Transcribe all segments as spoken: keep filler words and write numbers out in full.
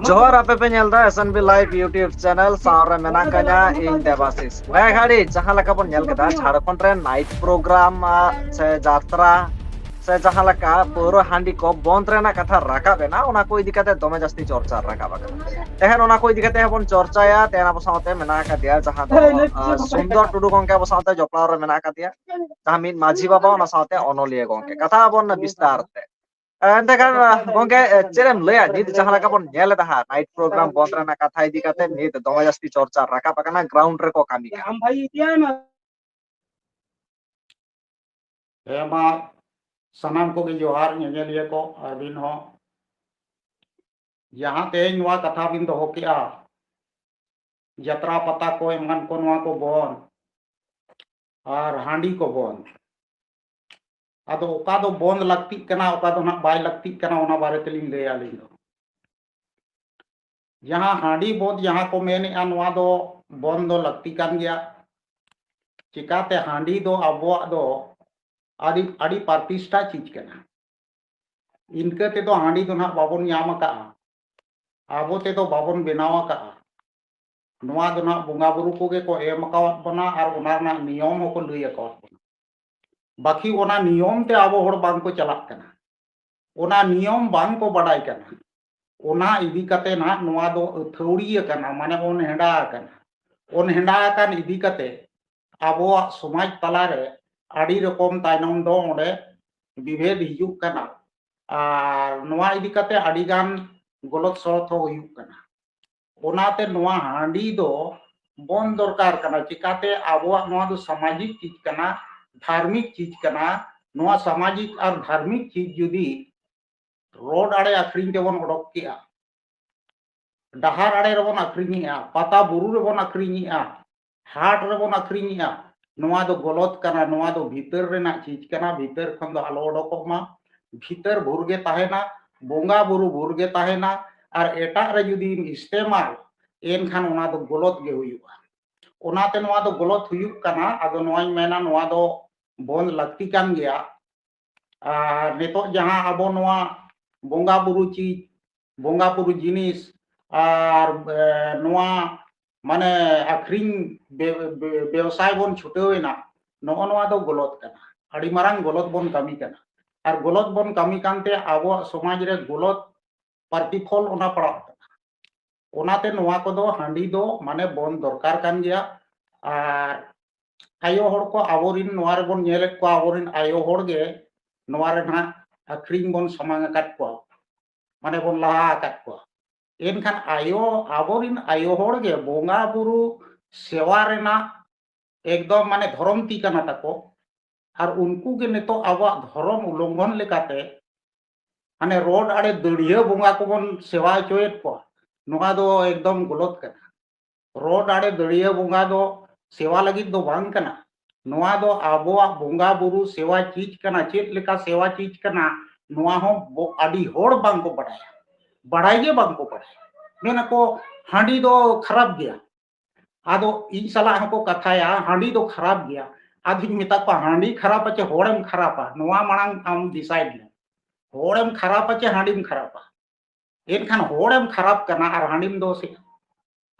ᱡᱚᱦᱟᱨ, ᱟᱯᱮ ᱯᱮ ᱧᱮᱞ ᱮᱫᱟ S N B Live YouTube channel, ᱥᱟᱶ ᱨᱮ ᱢᱮᱱᱟᱜ ᱠᱟᱹᱧᱟ ᱤᱧ ᱫᱮᱵᱟᱥᱤᱥ᱾ ᱱᱤᱭᱟᱹ ᱜᱷᱟᱹᱲᱤᱡ ᱡᱟᱦᱟᱸ ᱞᱮᱠᱟ ᱵᱚᱱ ᱧᱮᱞ ᱠᱮᱫᱟ, ᱡᱷᱟᱲᱠᱷᱚᱸᱰ ᱨᱮ night program, ᱟ, ᱥᱮ ᱡᱟᱛᱨᱟ, ᱥᱮ ᱡᱟᱦᱟᱸ ᱞᱮᱠᱟ ᱯᱟᱹᱣᱨᱟᱹ ᱦᱟᱺᱰᱤ ᱠᱚ ᱵᱚᱱᱫ ᱨᱮᱱᱟᱜ ᱠᱟᱛᱷᱟ ᱨᱟᱠᱟᱵ ᱮᱱᱟ, ᱚᱱᱟ ᱠᱚ ᱤᱫᱤ ᱠᱟᱛᱮ ᱫᱚᱢᱮ ᱡᱟᱹᱥᱛᱤ ᱪᱚᱨᱪᱟ ᱨᱟᱠᱟᱵ ᱟᱠᱟᱱᱟ᱾ ᱛᱮᱦᱮᱧ ᱚᱱᱟ ᱠᱚ ᱤᱫᱤ ᱠᱟᱛᱮ ᱦᱚᱸ ᱵᱚᱱ ᱪᱚᱨᱪᱟᱭᱟ᱾ ᱛᱮᱦᱮᱧ ᱟᱵᱚ ᱥᱟᱶᱛᱮ ᱢᱮᱱᱟᱜ ᱟᱠᱟᱫᱮᱭᱟ ᱡᱟᱦᱟᱸ ᱫᱚ, ᱟ, ᱥᱩᱱᱫᱚᱨ ᱴᱩᱰᱩ ᱜᱚᱝᱠᱮ ᱟᱵᱚ ᱥᱟᱶᱛᱮ ᱡᱚᱯᱲᱟᱣ ᱨᱮ ᱢᱮᱱᱟᱜ ᱟᱠᱟᱫᱮᱭᱟ, ᱡᱟᱦᱟᱸ ᱢᱤᱫ ᱢᱟᱹᱡᱷᱤ ᱵᱟᱵᱟ, ᱚᱱᱟ ᱥᱟᱶᱛᱮ ᱚᱱᱚᱞᱤᱭᱟᱹ ᱜᱚᱝᱠᱮ᱾ ᱠᱟᱛᱷᱟ ᱟᱵᱚᱱ ᱵᱤᱥᱛᱟᱨ ᱛᱮ᱾ ᱮᱱᱛᱮᱠᱷᱟᱱ, ᱜᱚᱝᱠᱮ, ᱪᱮᱫ ᱮᱢ ᱞᱟᱹᱭᱟ? ᱱᱤᱛ ᱡᱟᱦᱟᱸ ᱞᱮᱠᱟ ᱵᱚᱱ ᱧᱮᱞ ᱮᱫᱟ ᱦᱟᱸᱜ, night program ᱵᱚᱱᱫ ᱨᱮᱱᱟᱜ ᱠᱟᱛᱷᱟ ᱤᱫᱤ ᱠᱟᱛᱮ ᱱᱤᱛ ᱫᱚᱢᱮ ᱡᱟᱹᱥᱛᱤ ᱪᱚᱨᱪᱟ ᱨᱟᱠᱟᱵ ᱟᱠᱟᱱᱟ, ground ᱨᱮᱠᱚ ᱠᱟᱹᱢᱤ ᱠᱟᱱᱟ᱾ ᱦᱮᱸ ᱢᱟ, ᱥᱟᱱᱟᱢ ᱠᱚᱜᱮ ᱡᱚᱦᱟᱨ, ᱧᱮᱧᱮᱞᱤᱭᱟᱹ ᱠᱚ, ᱟᱹᱵᱤᱱ ᱦᱚᱸ᱾ ᱡᱟᱦᱟᱸ ᱛᱮᱦᱮᱧ ᱱᱚᱣᱟ ᱠᱟᱛᱷᱟ ᱵᱤᱱ ᱫᱚᱦᱚ ᱠᱮᱜᱼᱟ, ᱡᱟᱛᱨᱟ ᱯᱟᱛᱟ ᱠᱚ ᱮᱢᱟᱱ ᱠᱚ, ᱱᱚᱣᱟ ᱠᱚ ᱵᱚᱱᱫ, ᱟᱨ ᱦᱟᱺᱰᱤ ᱠᱚ ᱵᱚᱱᱫ᱾ ᱟᱫᱚ ᱚᱠᱟ ᱫᱚ ᱵᱚᱱᱫ ᱞᱟᱹᱠᱛᱤᱜ ᱠᱟᱱᱟ, ᱚᱠᱟ ᱫᱚ ᱱᱟᱜ ᱵᱟᱭ ᱞᱟᱹᱠᱛᱤᱜ ᱠᱟᱱᱟ, ᱚᱱᱟ ᱵᱟᱨᱮ ᱛᱮᱞᱤᱧ ᱞᱟᱹᱭᱟ ᱟᱹᱞᱤᱧ ᱫᱚ᱾ ᱡᱟᱦᱟᱸ ᱦᱟᱺᱰᱤ ᱵᱚᱱᱫ ᱡᱟᱦᱟᱸ ᱠᱚ ᱢᱮᱱᱮᱜᱼᱟ, ᱱᱚᱣᱟ ᱫᱚ ᱵᱚᱱᱫ ᱫᱚ ᱞᱟᱹᱠᱛᱤ ᱠᱟᱱ ᱜᱮᱭᱟ᱾ ᱪᱤᱠᱟᱛᱮ ᱦᱟᱺᱰᱤ ᱫᱚ ᱟᱵᱚᱣᱟᱜ ᱫᱚ ᱟᱹᱰᱤ, ᱟᱹᱰᱤ ᱯᱨᱚᱛᱤᱥᱴᱷᱟ ᱪᱤᱡᱽ ᱠᱟᱱᱟ᱾ ᱤᱱᱠᱟᱹ ᱛᱮᱫᱚ ᱦᱟᱺᱰᱤ ᱫᱚ ᱱᱟᱜ ᱵᱟᱵᱚᱱ ᱧᱟᱢ ᱟᱠᱟᱜᱼᱟ, ᱟᱵᱚ ᱛᱮᱫᱚ ᱵᱟᱵᱚᱱ ᱵᱮᱱᱟᱣ ᱟᱠᱟᱜᱼᱟ᱾ ᱱᱚᱣᱟ ᱫᱚ ᱱᱟᱜ ᱵᱚᱸᱜᱟ ᱵᱩᱨᱩ ᱠᱚᱜᱮ ᱠᱚ ᱮᱢ ᱟᱠᱟᱣᱟᱫ ᱵᱚᱱᱟ ᱟᱨ ᱚᱱᱟ ᱨᱮᱱᱟᱜ ᱱᱤᱭᱚᱢ ᱦᱚᱸᱠᱚ ᱞᱟᱹᱭ ᱟᱠᱟᱣᱟᱫ ᱵᱚᱱᱟ᱾ ᱵᱟᱹᱠᱤ ᱚᱱᱟ ᱱᱤᱭᱚᱢ ᱛᱮ ᱟᱵᱚ ᱦᱚᱲ ᱵᱟᱝ ᱠᱚ ᱪᱟᱞᱟᱜ ᱠᱟᱱᱟ, ᱚᱱᱟ ᱱᱤᱭᱚᱢ ᱵᱟᱝ ᱠᱚ ᱵᱟᱰᱟᱭ ᱠᱟᱱᱟ᱾ ᱚᱱᱟ ᱤᱫᱤ ᱠᱟᱛᱮ ᱱᱟᱜ ᱱᱚᱣᱟ ᱫᱚ ᱟᱹᱛᱷᱟᱹᱣᱲᱤ ᱟᱠᱟᱱᱟ, ᱢᱟᱱᱮ ᱚᱱᱦᱮᱲᱟ ᱟᱠᱟᱱᱟ᱾ ᱚᱱᱦᱮᱲᱟ ᱟᱠᱟᱱ ᱤᱫᱤ ᱠᱟᱛᱮ ᱟᱵᱚᱣᱟᱜ ᱥᱚᱢᱟᱡᱽ ᱛᱟᱞᱟᱨᱮ ᱟᱹᱰᱤ ᱨᱚᱠᱚᱢ ᱛᱟᱭᱱᱚᱢ ᱫᱚ ᱚᱸᱰᱮ ᱵᱤᱵᱷᱮᱫ ᱦᱤᱡᱩᱜ ᱠᱟᱱᱟ᱾ ᱟᱨ ᱱᱚᱣᱟ ᱤᱫᱤ ᱠᱟᱛᱮ ᱟᱹᱰᱤ ᱜᱟᱱ ᱜᱚᱞᱚᱛ ᱥᱚᱞᱚᱛ ᱦᱚᱸ ᱦᱩᱭᱩᱜ ᱠᱟᱱᱟ᱾ ᱚᱱᱟᱛᱮ ᱱᱚᱣᱟ ᱦᱟᱺᱰᱤ ᱫᱚ ᱵᱚᱱᱫ ᱫᱚᱨᱠᱟᱨ ᱠᱟᱱᱟ᱾ ᱪᱤᱠᱟᱛᱮ? ᱟᱵᱚᱣᱟᱜ ᱱᱚᱣᱟ ᱫᱚ ᱥᱟᱢᱟᱡᱤᱠ ᱪᱤᱡᱽ ᱠᱟᱱᱟ, ᱫᱷᱟᱨᱢᱤᱠ ᱪᱤᱡᱽ ᱠᱟᱱᱟ᱾ ᱱᱚᱣᱟ ᱥᱟᱢᱟᱡᱤᱠ ᱟᱨ ᱫᱷᱟᱨᱢᱤᱠ ᱪᱤᱡᱽ ᱡᱩᱫᱤ ᱨᱳᱰ ᱟᱲᱮ ᱟᱹᱠᱷᱨᱤᱧ ᱛᱮᱵᱚᱱ ᱚᱰᱚᱠ ᱠᱮᱜᱼᱟ, ᱰᱟᱦᱟᱨ ᱟᱲᱮ ᱨᱮᱵᱚᱱ ᱟᱹᱠᱷᱨᱤᱧᱮᱜᱼᱟ, ᱯᱟᱛᱟ ᱵᱩᱨᱩ ᱨᱮᱵᱚᱱ ᱟᱹᱠᱷᱨᱤᱧᱮᱜᱼᱟ, ᱦᱟᱴ ᱨᱮᱵᱚᱱ ᱟᱹᱠᱷᱨᱤᱧᱮᱜᱼᱟ, ᱱᱚᱣᱟ ᱫᱚ ᱜᱚᱞᱚᱛ ᱠᱟᱱᱟ, ᱱᱚᱣᱟ ᱫᱚ ᱵᱷᱤᱛᱟᱹᱨ ᱨᱮᱱᱟᱜ ᱪᱤᱡᱽ ᱠᱟᱱᱟ, ᱵᱷᱤᱛᱟᱹᱨ ᱠᱷᱚᱱ ᱫᱚ ᱟᱞᱚ ᱚᱰᱚᱠᱚᱜ ᱢᱟ, ᱵᱷᱤᱛᱟᱹᱨ ᱵᱷᱩᱨ ᱜᱮ ᱛᱟᱦᱮᱱᱟ, ᱵᱚᱸᱜᱟ ᱵᱩᱨᱩ ᱵᱷᱩᱨ ᱜᱮ ᱛᱟᱦᱮᱱᱟ, ᱟᱨ ᱮᱴᱟᱜ ᱨᱮ ᱡᱩᱫᱤᱢ ᱤᱥᱛᱮᱢᱟᱞ, ᱮᱱᱠᱷᱟᱱ ᱚᱱᱟ ᱫᱚ ᱜᱚᱞᱚᱛ ᱜᱮ ᱦᱩᱭᱩᱜᱼᱟ᱾ ᱚᱱᱟᱛᱮ ᱱᱚᱣᱟ ᱫᱚ ᱜᱚᱞᱚᱛ ᱦᱩᱭᱩᱜ ᱠᱟᱱᱟ᱾ ᱟᱫᱚ ᱱᱚᱣᱟᱧ ᱢᱮᱱᱟ, ᱱᱚᱣᱟ ᱫᱚ ᱵᱚᱱᱫ ᱞᱟᱹᱠᱛᱤ ᱠᱟᱱ ᱜᱮᱭᱟ᱾ ᱟᱨ ᱱᱤᱛᱚᱜ ᱡᱟᱦᱟᱸ ᱟᱵᱚ ᱱᱚᱣᱟ ᱵᱚᱸᱜᱟ ᱵᱩᱨᱩ ᱪᱤᱡᱽ, ᱵᱚᱸᱜᱟ ᱵᱩᱨᱩ ᱡᱤᱱᱤᱥ ᱟᱨ, ᱮ, ᱱᱚᱣᱟ ᱢᱟᱱᱮ ᱟᱠᱷᱨᱤᱧ ᱵᱮ-, ᱵᱮ-, ᱵᱮᱵᱥᱟᱭ ᱵᱚᱱ ᱪᱷᱩᱴᱟᱹᱣ ᱮᱱᱟ, ᱱᱚᱜᱼᱚ ᱱᱚᱣᱟ ᱫᱚ ᱜᱚᱞᱚᱛ ᱠᱟᱱᱟ, ᱟᱹᱰᱤ ᱢᱟᱨᱟᱝ ᱜᱚᱞᱚᱛ ᱵᱚᱱ ᱠᱟᱹᱢᱤ ᱠᱟᱱᱟ᱾ ᱟᱨ ᱜᱚᱞᱚᱛ ᱵᱚᱱ ᱠᱟᱹᱢᱤ ᱠᱟᱱᱛᱮ ᱟᱵᱚᱣᱟᱜ ᱥᱚᱢᱟᱡᱽ ᱨᱮ ᱜᱚᱞᱚᱛ ᱯᱨᱚᱛᱤᱯᱷᱚᱞ ᱚᱱᱟ ᱯᱟᱲᱟᱜ ᱠᱟᱱᱟ᱾ ᱚᱱᱟᱛᱮ ᱱᱚᱣᱟ ᱠᱚᱫᱚ ᱦᱟᱺᱰᱤ ᱫᱚ ᱢᱟᱱᱮ ᱵᱚᱱ ᱫᱚᱨᱠᱟᱨ ᱠᱟᱱ ᱜᱮᱭᱟ᱾ ᱟᱨ ᱟᱭᱳ ᱦᱚᱲ ᱠᱚ ᱟᱵᱚᱨᱤᱱ ᱱᱚᱣᱟ ᱨᱮᱵᱚᱱ ᱧᱮᱞᱮᱫ ᱠᱚᱣᱟ, ᱟᱵᱚᱨᱤᱱ ᱟᱭᱳ ᱦᱚᱲ ᱜᱮ ᱱᱚᱣᱟ ᱨᱮ ᱱᱟᱦᱟᱜ ᱟᱹᱠᱷᱨᱤᱧ ᱵᱚᱱ ᱥᱟᱢᱟᱝ ᱟᱠᱟᱫ ᱠᱚᱣᱟ, ᱢᱟᱱᱮ ᱵᱚᱱ ᱞᱟᱦᱟ ᱟᱠᱟᱫ ᱠᱚᱣᱟ᱾ ᱮᱱᱠᱷᱟᱱ ᱟᱭᱳ, ᱟᱵᱚᱨᱤᱱ ᱟᱭᱳ ᱦᱚᱲ ᱜᱮ ᱵᱚᱸᱜᱟ ᱵᱩᱨᱩ ᱥᱮᱣᱟ ᱨᱮᱱᱟᱜ ᱮᱠᱫᱚᱢ ᱢᱟᱱᱮ ᱫᱷᱚᱨᱚᱢ ᱛᱤ ᱠᱟᱱᱟ ᱛᱟᱠᱚ᱾ ᱟᱨ ᱩᱱᱠᱩ ᱜᱮ ᱱᱤᱛᱚᱜ ᱟᱵᱚᱣᱟᱜ ᱫᱷᱚᱨᱚᱢ ᱩᱞᱚᱝᱜᱷᱚᱱ ᱞᱮᱠᱟᱛᱮ ᱢᱟᱱᱮ ᱨᱳᱰ ᱟᱲᱮ ᱫᱟᱹᱲᱤᱭᱟᱹ ᱵᱚᱸᱜᱟ ᱠᱚᱵᱚᱱ ᱥᱮᱣᱟ ᱦᱚᱪᱚᱭᱮᱫ ᱠᱚᱣᱟ᱾ ᱱᱚᱣᱟ ᱫᱚ ᱮᱠᱫᱚᱢ ᱜᱚᱞᱚᱛ ᱠᱟᱱᱟ᱾ ᱨᱳᱰ ᱟᱲᱮ ᱫᱟᱹᱲᱤᱭᱟᱹ ᱵᱚᱸᱜᱟ ᱫᱚ ᱥᱮᱣᱟ ᱞᱟᱹᱜᱤᱫ ᱫᱚ ᱵᱟᱝ ᱠᱟᱱᱟ᱾ ᱱᱚᱣᱟ ᱫᱚ ᱟᱵᱚᱣᱟᱜ ᱵᱚᱸᱜᱟ ᱵᱩᱨᱩ ᱥᱮᱣᱟ ᱪᱤᱡᱽ ᱠᱟᱱᱟ᱾ ᱪᱮᱫ ᱞᱮᱠᱟ ᱥᱮᱣᱟ ᱪᱤᱡᱽ ᱠᱟᱱᱟ, ᱱᱚᱣᱟ ᱦᱚᱸ ᱵᱚ-, ᱟᱹᱰᱤ ᱦᱚᱲ ᱵᱟᱝ ᱠᱚ ᱵᱟᱲᱟᱭᱟ᱾ ᱵᱟᱲᱟᱭ ᱜᱮ ᱵᱟᱝ ᱠᱚ ᱵᱟᱲᱟᱭᱟ᱾ ᱢᱮᱱᱟᱠᱚ, "ᱦᱟᱺᱰᱤ ᱫᱚ ᱠᱷᱟᱨᱟᱯ ᱜᱮᱭᱟ᱾" ᱟᱫᱚ ᱤᱧ ᱥᱟᱞᱟᱜ ᱦᱚᱸᱠᱚ ᱠᱟᱛᱷᱟᱭᱟ, "ᱦᱟᱺᱰᱤ ᱫᱚ ᱠᱷᱟᱨᱟᱯ ᱜᱮᱭᱟ᱾" ᱟᱫᱚᱧ ᱢᱮᱛᱟ ᱠᱚᱣᱟ, "ᱦᱟᱺᱰᱤ ᱠᱷᱟᱨᱟᱯᱟ ᱪᱮ ᱦᱚᱲᱮᱢ ᱠᱷᱟᱨᱟᱯᱟ? ᱱᱚᱣᱟ ᱢᱟᱲᱟᱝ ᱟᱢ decide ᱢᱮ, ᱦᱚᱲᱮᱢ ᱠᱷᱟᱨᱟᱯᱟ ᱪᱮ ᱦᱟᱺᱰᱤᱢ ᱠᱷᱟᱨᱟᱯᱟ?" ᱮᱱᱠᱷᱟᱱ ᱦᱚᱲᱮᱢ ᱠᱷᱟᱨᱟᱯ ᱠᱟᱱᱟ ᱟᱨ ᱦᱟᱺᱰᱤᱢ ᱫᱳᱥᱮᱜᱼᱟ᱾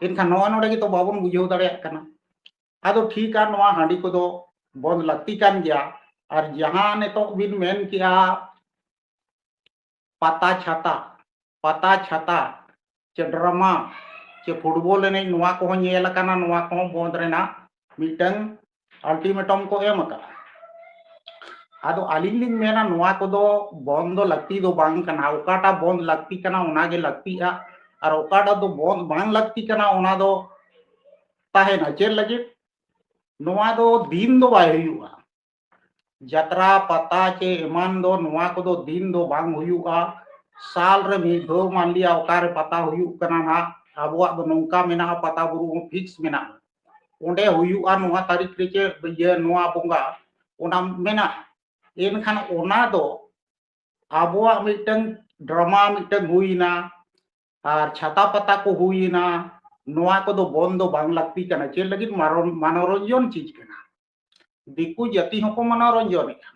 ᱮᱱᱠᱷᱟᱱ ᱱᱚᱜᱼᱚ ᱱᱚᱰᱮ ᱜᱮᱛᱚ ᱵᱟᱵᱚᱱ ᱵᱩᱡᱷᱟᱹᱣ ᱫᱟᱲᱮᱭᱟᱜ ᱠᱟᱱᱟ᱾ ᱟᱫᱚ ᱴᱷᱤᱠᱟ, ᱱᱚᱣᱟ ᱦᱟᱺᱰᱤ ᱠᱚᱫᱚ ᱵᱚᱱᱫ ᱞᱟᱹᱠᱛᱤ ᱠᱟᱱ ᱜᱮᱭᱟ᱾ ᱟᱨ ᱡᱟᱦᱟᱸ ᱱᱤᱛᱚᱜ ᱵᱤᱱ ᱢᱮᱱ ᱠᱮᱜᱼᱟ, ᱯᱟᱛᱟ ᱪᱷᱟᱛᱟ, ᱯᱟᱛᱟ ᱪᱷᱟᱛᱟ, ᱪᱮ drama, ᱪᱮ football ᱮᱱᱮᱡ, ᱱᱚᱣᱟ ᱠᱚᱦᱚᱸ ᱧᱮᱞ ᱟᱠᱟᱱᱟ, ᱱᱚᱣᱟ ᱠᱚᱦᱚᱸ ᱵᱚᱱᱫ ᱨᱮᱱᱟᱜ ᱢᱤᱫᱴᱟᱝ ultimatum ᱠᱚ ᱮᱢ ᱟᱠᱟᱫᱼᱟ᱾ ᱟᱫᱚ ᱟᱹᱞᱤᱧ ᱞᱤᱧ ᱢᱮᱱᱟ, ᱱᱚᱣᱟ ᱠᱚᱫᱚ ᱵᱚᱱᱫ ᱫᱚ ᱞᱟᱹᱠᱛᱤ ᱫᱚ ᱵᱟᱝ ᱠᱟᱱᱟ᱾ ᱚᱠᱟᱴᱟᱜ ᱵᱚᱱᱫ ᱞᱟᱹᱠᱛᱤ ᱠᱟᱱᱟ, ᱚᱱᱟ ᱜᱮ ᱞᱟᱹᱠᱛᱤᱜᱼᱟ, ᱟᱨ ᱚᱠᱟᱴᱟᱜ ᱫᱚ ᱵᱚᱱᱫ ᱵᱟᱝ ᱞᱟᱹᱠᱛᱤ ᱠᱟᱱᱟ, ᱚᱱᱟ ᱫᱚ ᱛᱟᱦᱮᱱᱟ᱾ ᱪᱮᱫ ᱞᱟᱹᱜᱤᱫ? ᱱᱚᱣᱟ ᱫᱚ ᱫᱤᱱ ᱫᱚ ᱵᱟᱭ ᱦᱩᱭᱩᱜᱼᱟ᱾ ᱡᱟᱛᱨᱟ, ᱯᱟᱛᱟ ᱪᱮ ᱮᱢᱟᱱ ᱫᱚ, ᱱᱚᱣᱟ ᱠᱚᱫᱚ ᱫᱤᱱ ᱫᱚ ᱵᱟᱝ ᱦᱩᱭᱩᱜᱼᱟ᱾ ᱥᱟᱞ ᱨᱮ ᱢᱤᱫ ᱫᱷᱟᱣ, ᱢᱟᱱ ᱞᱤᱭᱟ, ᱚᱠᱟᱨᱮ ᱯᱟᱛᱟ ᱦᱩᱭᱩᱜ ᱠᱟᱱᱟ ᱱᱟᱦᱟᱜ, ᱟᱵᱚᱣᱟᱜ ᱫᱚ ᱱᱚᱝᱠᱟ ᱢᱮᱱᱟᱜᱼᱟ, ᱯᱟᱛᱟ ᱵᱩᱨᱩ ᱦᱚᱸ fix ᱢᱮᱱᱟᱜᱼᱟ, ᱚᱸᱰᱮ ᱦᱩᱭᱩᱜᱼᱟ, ᱱᱚᱣᱟ ᱛᱟᱹᱨᱤᱠᱷ ᱨᱮ ᱪᱮ ᱤᱭᱟᱹ, ᱱᱚᱣᱟ ᱵᱚᱸᱜᱟ, ᱚᱱᱟ ᱢᱮᱱᱟᱜᱼᱟ᱾ ᱮᱱᱠᱷᱟᱱ ᱚᱱᱟ ᱫᱚ ᱟᱵᱚᱣᱟᱜ ᱢᱤᱫᱴᱟᱝ drama ᱢᱤᱫᱴᱟᱝ ᱦᱩᱭᱱᱟ, ᱟᱨ ᱪᱷᱟᱛᱟ ᱯᱟᱛᱟ ᱠᱚ ᱦᱩᱭᱱᱟ, ᱱᱚᱣᱟ ᱠᱚᱫᱚ ᱵᱚᱱᱫ ᱫᱚ ᱵᱟᱝ ᱞᱟᱹᱠᱛᱤ ᱠᱟᱱᱟ᱾ ᱪᱮᱫ ᱞᱟᱹᱜᱤᱫ? ᱢᱟᱨᱚᱱ-, ᱢᱚᱱᱳᱨᱚᱧᱡᱚᱱ ᱪᱤᱡᱽ ᱠᱟᱱᱟ᱾ ᱫᱤᱠᱩ ᱡᱟᱹᱛᱤ ᱦᱚᱸᱠᱚ ᱢᱚᱱᱳᱨᱚᱧᱡᱚᱱᱮᱫᱼᱟ,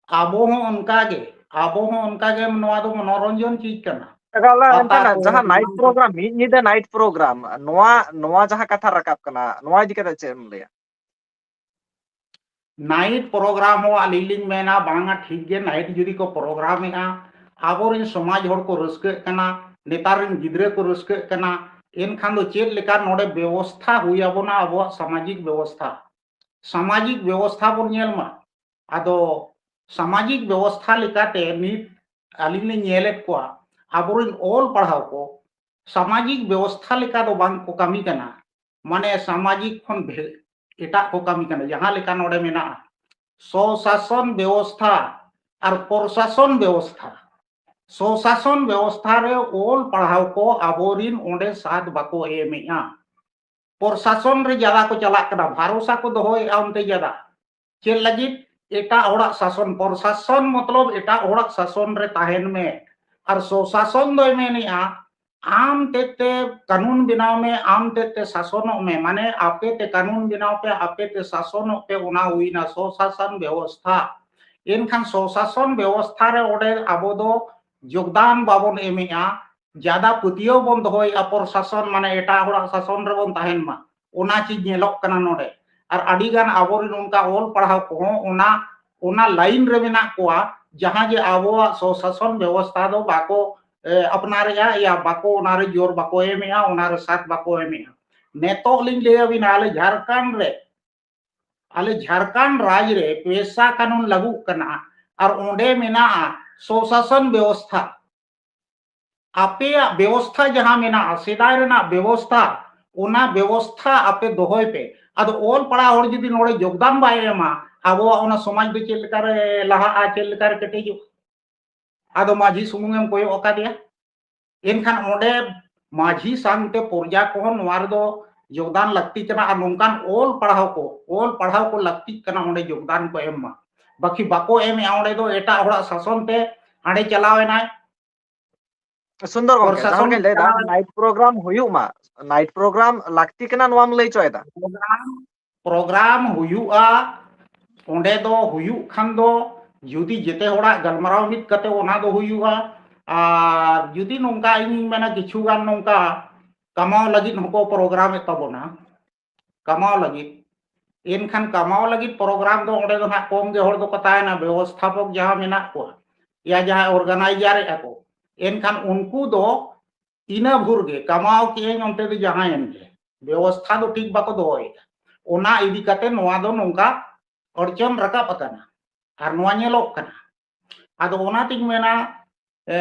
ᱟᱵᱚ ᱦᱚᱸ ᱚᱱᱠᱟᱜᱮ, ᱟᱵᱚ ᱦᱚᱸ ᱚᱱᱠᱟᱜᱮ ᱱᱚᱣᱟ ᱫᱚ ᱢᱚᱱᱳᱨᱚᱧᱡᱚᱱ ᱪᱤᱡᱽ ᱠᱟᱱᱟ᱾ ᱮᱠᱟᱞ, ᱮᱱᱠᱷᱟᱱ ᱡᱟᱦᱟᱸ night program, ᱢᱤᱫ ᱧᱤᱫᱟᱹ night program, ᱱᱚᱣᱟ, ᱱᱚᱣᱟ ᱡᱟᱦᱟᱸ ᱠᱟᱛᱷᱟ ᱨᱟᱠᱟᱵ ᱠᱟᱱᱟ, ᱱᱚᱣᱟ ᱤᱫᱤ ᱠᱟᱛᱮ ᱪᱮᱫ ᱮᱢ ᱞᱟᱹᱭᱟ? Night program ᱦᱚᱸ ᱟᱹᱞᱤᱧ ᱞᱤᱧ ᱢᱮᱱᱟ ᱵᱟᱝᱟ, ᱴᱷᱤᱠ ᱜᱮ, night ᱡᱩᱫᱤ ᱠᱚ program ᱮᱫᱼᱟ, ᱟᱵᱚᱨᱮᱱ ᱥᱚᱢᱟᱡᱽ ᱦᱚᱲ ᱠᱚ ᱨᱟᱹᱥᱠᱟᱹᱜ ᱠᱟᱱᱟ, ᱱᱮᱛᱟᱨ ᱨᱮᱱ ᱜᱤᱫᱽᱨᱟᱹ ᱠᱚ ᱨᱟᱹᱥᱠᱟᱹᱜ ᱠᱟᱱᱟ, ᱮᱱᱠᱷᱟᱱ ᱫᱚ ᱪᱮᱫ ᱞᱮᱠᱟ ᱱᱚᱰᱮ ᱵᱮᱵᱚᱥᱛᱷᱟ ᱦᱩᱭ ᱟᱵᱚᱱᱟ, ᱟᱵᱚᱣᱟᱜ ᱥᱟᱢᱟᱡᱤᱠ ᱵᱮᱵᱚᱥᱛᱷᱟ, ᱥᱟᱢᱟᱡᱤᱠ ᱵᱮᱵᱚᱥᱛᱷᱟ ᱵᱚᱱ ᱧᱮᱞ ᱢᱟ᱾ ᱟᱫᱚ ᱥᱟᱢᱟᱡᱤᱠ ᱵᱮᱵᱚᱥᱛᱷᱟ ᱞᱮᱠᱟᱛᱮ ᱱᱤᱛ ᱟᱹᱞᱤᱧ ᱞᱤᱧ ᱧᱮᱞᱮᱫ ᱠᱚᱣᱟ, ᱟᱵᱚᱨᱮᱱ ᱚᱞ ᱯᱟᱲᱦᱟᱣ ᱠᱚ ᱥᱟᱢᱟᱡᱤᱠ ᱵᱮᱵᱚᱥᱛᱷᱟ ᱞᱮᱠᱟ ᱫᱚ ᱵᱟᱝ ᱠᱚ ᱠᱟᱹᱢᱤ ᱠᱟᱱᱟ, ᱢᱟᱱᱮ ᱥᱟᱢᱟᱡᱤᱠ ᱠᱷᱚᱱ ᱵᱷᱮ-, ᱮᱴᱟᱜ ᱠᱚ ᱠᱟᱹᱢᱤ ᱠᱟᱱᱟ᱾ ᱡᱟᱦᱟᱸ ᱞᱮᱠᱟ ᱱᱚᱰᱮ ᱢᱮᱱᱟᱜᱼᱟ, ᱥᱚᱥᱟᱥᱚᱱ ᱵᱮᱵᱚᱥᱛᱷᱟ ᱟᱨ ᱯᱨᱚᱥᱟᱥᱚᱱ ᱵᱮᱵᱚᱥᱛᱷᱟ, ᱥᱚᱥᱟᱥᱚᱱ ᱵᱮᱵᱚᱥᱛᱷᱟ ᱨᱮ ᱚᱞ ᱯᱟᱲᱦᱟᱣ ᱠᱚ ᱟᱵᱚᱨᱤᱱ ᱚᱸᱰᱮ ᱥᱟᱛ ᱵᱟᱠᱚ ᱮᱢᱮᱜᱼᱟ᱾ ᱯᱨᱚᱥᱟᱥᱚᱱ ᱨᱮ ᱡᱟᱫᱟ ᱠᱚ ᱪᱟᱞᱟᱜ ᱠᱟᱱᱟ, ᱵᱷᱟᱨᱚᱥᱟ ᱠᱚ ᱫᱚᱦᱚᱭᱮᱜᱼᱟ ᱚᱱᱛᱮ ᱡᱟᱫᱟ᱾ ᱪᱮᱫ ᱞᱟᱹᱜᱤᱫ? ᱮᱴᱟᱜ ᱦᱚᱲᱟᱜ ᱥᱟᱥᱚᱱ, ᱯᱨᱚᱥᱟᱥᱚᱱ ᱢᱚᱛᱞᱚᱵ ᱮᱴᱟᱜ ᱦᱚᱲᱟᱜ ᱥᱟᱥᱚᱱ ᱨᱮ ᱛᱟᱦᱮᱱ ᱢᱮ᱾ ᱟᱨ ᱥᱚᱥᱟᱥᱚᱱ ᱫᱚᱭ ᱢᱮᱱᱮᱜᱼᱟ, ᱟᱢ ᱛᱮᱫ ᱛᱮ ᱠᱟᱹᱱᱩᱱ ᱵᱮᱱᱟᱣ ᱢᱮ, ᱟᱢ ᱛᱮᱫ ᱛᱮ ᱥᱟᱥᱚᱱᱚᱜ ᱢᱮ, ᱢᱟᱱᱮ ᱟᱯᱮ ᱛᱮ ᱠᱟᱹᱱᱩᱱ ᱵᱮᱱᱟᱣ ᱯᱮ, ᱟᱯᱮ ᱛᱮ ᱥᱟᱥᱚᱱᱚᱜ ᱯᱮ, ᱚᱱᱟ ᱦᱩᱭᱱᱟ ᱥᱚᱥᱟᱥᱚᱱ ᱵᱮᱵᱚᱥᱛᱷᱟ᱾ ᱮᱱᱠᱷᱟᱱ ᱥᱚᱥᱟᱥᱚᱱ ᱵᱮᱵᱚᱥᱛᱷᱟ ᱨᱮ ᱚᱸᱰᱮ ᱟᱵᱚ ᱫᱚ ᱡᱳᱜᱽᱫᱟᱱ ᱵᱟᱵᱚᱱ ᱮᱢᱮᱜᱼᱟ, ᱡᱟᱫᱟ ᱯᱟᱹᱛᱭᱟᱹᱣ ᱵᱚᱱ ᱫᱚᱦᱚᱭᱮᱜᱼᱟ, ᱯᱨᱚᱥᱟᱥᱚᱱ ᱢᱟᱱᱮ ᱮᱴᱟᱜ ᱦᱚᱲᱟᱜ ᱥᱟᱥᱚᱱ ᱨᱮᱵᱚᱱ ᱛᱟᱦᱮᱱ ᱢᱟ, ᱚᱱᱟ ᱪᱤᱡᱽ ᱧᱮᱞᱚᱜ ᱠᱟᱱᱟ ᱱᱚᱰᱮ᱾ ᱟᱨ ᱟᱹᱰᱤ ᱜᱟᱱ ᱟᱵᱚᱨᱮᱱ ᱚᱱᱠᱟ ᱚᱞ ᱯᱟᱲᱦᱟᱣ ᱠᱚᱦᱚᱸ ᱚᱱᱟ, ᱚᱱᱟ line ᱨᱮ ᱢᱮᱱᱟᱜ ᱠᱚᱣᱟ, ᱡᱟᱦᱟᱸ ᱡᱮ ᱟᱵᱚᱣᱟᱜ ᱥᱚᱥᱟᱥᱚᱱ ᱵᱮᱵᱚᱥᱛᱷᱟ ᱫᱚ ᱵᱟᱠᱚ, ᱮ, ᱟᱯᱱᱟᱨᱮᱜᱼᱟ, ᱭᱟ ᱵᱟᱠᱚ, ᱚᱱᱟᱨᱮ ᱡᱳᱨ ᱵᱟᱠᱚ ᱮᱢᱮᱜᱼᱟ, ᱚᱱᱟᱨᱮ ᱥᱟᱛ ᱵᱟᱠᱚ ᱮᱢᱮᱜᱼᱟ᱾ ᱱᱤᱛᱚᱜ ᱞᱤᱧ ᱞᱟᱹᱭ ᱟᱹᱵᱤᱱᱟ, ᱟᱞᱮ ᱡᱷᱟᱲᱠᱷᱚᱸᱰ ᱨᱮ, ᱟᱞᱮ ᱡᱷᱟᱲᱠᱷᱚᱸᱰ ᱨᱟᱡᱽ ᱨᱮ ᱯᱮᱥᱟ ᱠᱟᱹᱱᱩᱱ ᱞᱟᱹᱜᱩᱜ ᱠᱟᱱᱟ, ᱟᱨ ᱚᱸᱰᱮ ᱢᱮᱱᱟᱜᱼᱟ ᱥᱚᱥᱟᱥᱚᱱ ᱵᱮᱵᱚᱥᱛᱷᱟ᱾ ᱟᱯᱮᱭᱟᱜ ᱵᱮᱵᱚᱥᱛᱷᱟ ᱡᱟᱦᱟᱸ ᱢᱮᱱᱟᱜᱼᱟ, ᱥᱮᱫᱟᱭ ᱨᱮᱱᱟᱜ ᱵᱮᱵᱚᱥᱛᱷᱟ, ᱚᱱᱟ ᱵᱮᱵᱚᱥᱛᱷᱟ ᱟᱯᱮ ᱫᱚᱦᱚᱭ ᱯᱮ᱾ ᱟᱫᱚ ᱚᱞ ᱯᱟᱲᱦᱟᱣ ᱦᱚᱲ ᱡᱩᱫᱤ ᱱᱚᱰᱮ ᱡᱳᱜᱽᱫᱟᱱ ᱵᱟᱭ ᱮᱢᱟ, ᱟᱵᱚᱣᱟᱜ ᱚᱱᱟ ᱥᱚᱢᱟᱡᱽ ᱫᱚ ᱪᱮᱫ ᱞᱮᱠᱟᱨᱮ ᱞᱟᱦᱟᱜᱼᱟ, ᱪᱮᱫ ᱞᱮᱠᱟᱨᱮ ᱠᱮᱴᱮᱡᱚᱜᱼᱟ? ᱟᱫᱚ ᱢᱟᱹᱡᱷᱤ ᱥᱩᱢᱩᱝ ᱮᱢ ᱠᱚᱭᱚᱜ ᱟᱠᱟᱫᱮᱭᱟ, ᱮᱱᱠᱷᱟᱱ ᱚᱸᱰᱮ ᱢᱟᱹᱡᱷᱤ ᱥᱟᱶᱛᱮ ᱯᱨᱚᱡᱟ ᱠᱚᱦᱚᱸ ᱱᱚᱣᱟ ᱨᱮᱫᱚ ᱡᱳᱜᱽᱫᱟᱱ ᱞᱟᱹᱠᱛᱤ ᱠᱟᱱᱟ᱾ ᱟᱨ ᱱᱚᱝᱠᱟᱱ ᱚᱞ ᱯᱟᱲᱦᱟᱣ ᱠᱚ, ᱚᱞ ᱯᱟᱲᱦᱟᱣ ᱠᱚ ᱞᱟᱹᱠᱛᱤᱜ ᱠᱟᱱᱟ, ᱚᱸᱰᱮ ᱡᱳᱜᱽᱫᱟᱱ ᱠᱚ ᱮᱢ ᱢᱟ᱾ ᱵᱟᱹᱠᱤ ᱵᱟᱠᱚ ᱮᱢᱮᱜᱼᱟ, ᱚᱸᱰᱮ ᱫᱚ ᱮᱴᱟᱜ ᱦᱚᱲᱟᱜ ᱥᱟᱥᱚᱱ ᱛᱮ ᱦᱟᱸᱰᱮ ᱪᱟᱞᱟᱣ ᱮᱱᱟᱭ᱾ ᱥᱩᱱᱫᱚᱨ ᱜᱚᱝᱠᱮ, ᱡᱟᱦᱟᱸ ᱯᱨᱚᱥᱟᱥᱚᱱ ᱞᱮᱠᱟᱧ ᱞᱟᱹᱭᱫᱟ, ᱪᱟᱞᱟᱣ ᱮᱱᱟᱭ᱾ Night program ᱦᱩᱭᱩᱜ ᱢᱟ, night program ᱞᱟᱹᱠᱛᱤ ᱠᱟᱱᱟ, ᱱᱚᱣᱟᱢ ᱞᱟᱹᱭ ᱦᱚᱪᱚᱭᱮᱫᱟ? ᱯᱨᱳᱜᱨᱟᱢ, ᱯᱨᱳᱜᱨᱟᱢ ᱦᱩᱭᱩᱜᱼᱟ, ᱚᱸᱰᱮ ᱫᱚ ᱦᱩᱭᱩᱜ ᱠᱷᱟᱱ ᱫᱚ ᱡᱩᱫᱤ ᱡᱮᱛᱮ ᱦᱚᱲᱟᱜ ᱜᱟᱞᱢᱟᱨᱟᱣ ᱢᱤᱫ ᱠᱟᱛᱮ ᱚᱱᱟ ᱫᱚ ᱦᱩᱭᱩᱜᱼᱟ, ᱟᱨ ᱡᱩᱫᱤ ᱱᱚᱝᱠᱟ ᱤᱧᱤᱧ ᱢᱮᱱᱟ, ᱠᱤᱪᱷᱩ ᱜᱟᱱ ᱱᱚᱝᱠᱟ ᱠᱟᱢᱟᱣ ᱞᱟᱹᱜᱤᱫ ᱦᱚᱸᱠᱚ ᱯᱨᱳᱜᱨᱟᱢᱮᱫ ᱛᱟᱵᱚᱱᱟ, ᱠᱟᱢᱟᱣ ᱞᱟᱹᱜᱤᱫ, ᱮᱱᱠᱷᱟᱱ ᱠᱟᱢᱟᱣ ᱞᱟᱹᱜᱤᱫ ᱯᱨᱳᱜᱨᱟᱢ ᱫᱚ ᱚᱸᱰᱮ ᱫᱚ ᱱᱟᱦᱟᱜ ᱠᱚᱢ ᱜᱮ ᱦᱚᱲ ᱫᱚᱠᱚ ᱛᱟᱦᱮᱱᱟ, ᱵᱮᱵᱚᱥᱛᱷᱟᱯᱚᱠ ᱡᱟᱦᱟᱸ ᱢᱮᱱᱟᱜ ᱠᱚᱣᱟ, ᱭᱟ ᱡᱟᱦᱟᱸᱭ ᱚᱨᱜᱟᱱᱟᱭᱡᱟᱨᱮᱫᱼᱟ ᱠᱚ, ᱮᱱᱠᱷᱟᱱ ᱩᱱᱠᱩ ᱫᱚ ᱤᱱᱟᱹ ᱵᱷᱳᱨ ᱜᱮ ᱠᱟᱢᱟᱣ ᱠᱮᱜᱼᱟᱹᱧ ᱚᱱᱛᱮ ᱫᱚ ᱡᱟᱦᱟᱸᱭᱮᱱ ᱜᱮ, ᱵᱮᱵᱚᱥᱛᱷᱟ ᱫᱚ ᱴᱷᱤᱠ ᱵᱟᱠᱚ ᱫᱚᱦᱚᱭᱮᱫᱟ᱾ ᱚᱱᱟ ᱤᱫᱤ ᱠᱟᱛᱮ ᱱᱚᱣᱟ ᱫᱚ ᱱᱚᱝᱠᱟ ᱚᱲᱪᱚᱱ ᱨᱟᱠᱟᱵ ᱟᱠᱟᱱᱟ ᱟᱨ ᱱᱚᱣᱟ ᱧᱮᱞᱚᱜ ᱠᱟᱱᱟ᱾ ᱟᱫᱚ ᱚᱱᱟᱛᱤᱧ ᱢᱮᱱᱟ, ᱮ,